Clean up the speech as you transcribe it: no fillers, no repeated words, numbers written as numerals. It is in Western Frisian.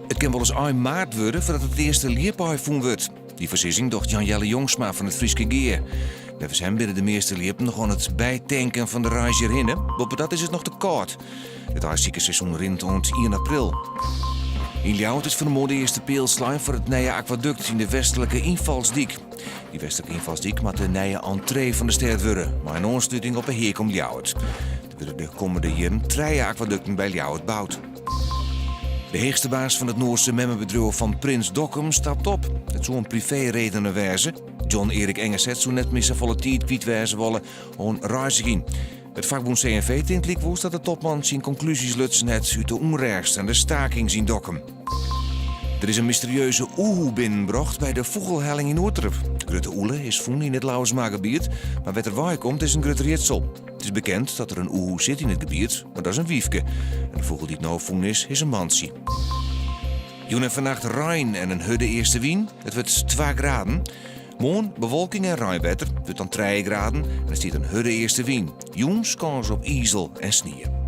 It kin wolris ein maart wurde foardat it earste ljipaai fûn wurdt. Dy foarsizzing docht Jan Jelle Jongsma fan it Fryske Gea. Neffens him binne de measte ljippen noch oan it bytanken fan de reis hjirhinne. Boppedat is it noch te kâld. It aaisikersseizoen rint oant ien april. Yn Ljouwert is fan 'e moarn de earste peal slein foar it nije akwadukt yn de westlike ynfalsdyk. Dy westlike ynfalsdyk moat de nije entree fan de stêd wurde, mei in oansluting op 'e Heak om Ljouwert. Der wurde de kommende jierren trije akwadukten by Ljouwert boud. De heechste baas fan it Noarse memmebedriuw Van Prins Dokkum stapt op. It soe om privéredenen wêze. John Erik Engeseth soe net mear safolle tiid kwyt wêze wolle oan reizgjen. It fakbûn CNV tinkt lykwols dat de topman syn konklúzjes lutsen hat út de ûnrêst en de stakings yn Dokkum. Der is in mysterieuze oehoe binnenbrocht by de Fûgelhelling yn Oerterp. De grutte ûle is fûn yn it Lauwersmargebiet, mar wêr't er weikomt is in grut riedsel. It is bekend dat der in oehoe sit yn it gebiet, mar dat is in wyfke. En de fûgel dy't no fûn is, is in mantsje. Jûn en fannacht rein en in hurde eastewyn. It wurdt twa graden. Moarn bewolking en reinwetter, it wurdt dan trije graden en der stiet in hurde eastewyn. Jûns kâns op izel en snie.